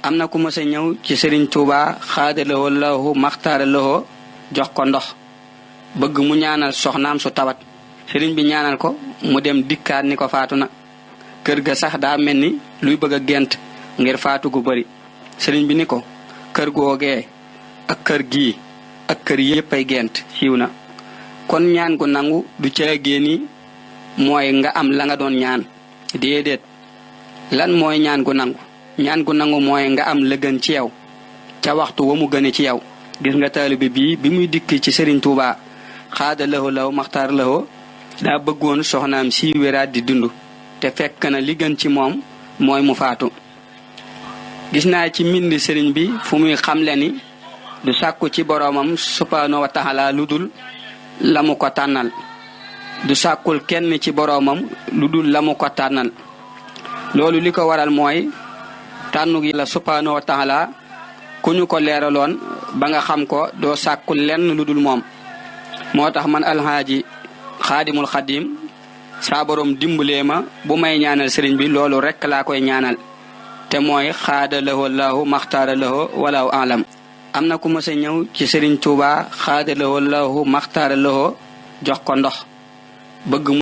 am na ku mësa ñëw ci Serigne Touba xaadalawoo lahu maxtaara lahu jox ko ndox bëgg mu ñaanal soxnaam su tawat Serigne bi ñaanal ko mu dem dikkaat ni ko faatu na kër ga sax daa mel ni luy bëgg a gent ngir faatu gu bari Serigne bi ni ko kër googee ak kër gii ak kër yépp ay gent siiw na kon ñaan gu nangu du caagee ni mooy nga am la nga doon ñaan déedéet lan mooy ñaan gu nangu mooy nga am la gën ci yow ca waxtu wa mu gëne ci yow gis nga taalibe bi muy dikk ci Serigne Touba xaada lahu law maxtaar lahu daa bëggoon soxnaam si wéraat di dund te fekk na li gën ci moom mooy mu faatu gis naa ci mbind Serigne bi fu muy xamle ni du sàkku ci boroomam subhaanahu wa taala lu dul la mu ko tànnal du sàkkul kenn ci boroomam lu dul la mu ko tànnal loolu li ko waral mooy tànnu gi la subhaanahu wa taala ku ñu ko leeraloon ba nga xam ko doo sàkkul lenn lu dul moom moo tax man alxaaji xaadimul xadim saa boroom dimbalee ma bu may ñaanal sëriñ bi loolu rekk laa koy ñaanal te mooy xaada lahu lahu maxtaara lahu walaahu alam am na ku mësa ñëw ci Serigne Touba xaada lahu lahu maxtaara lahu jox ko ndox bëgg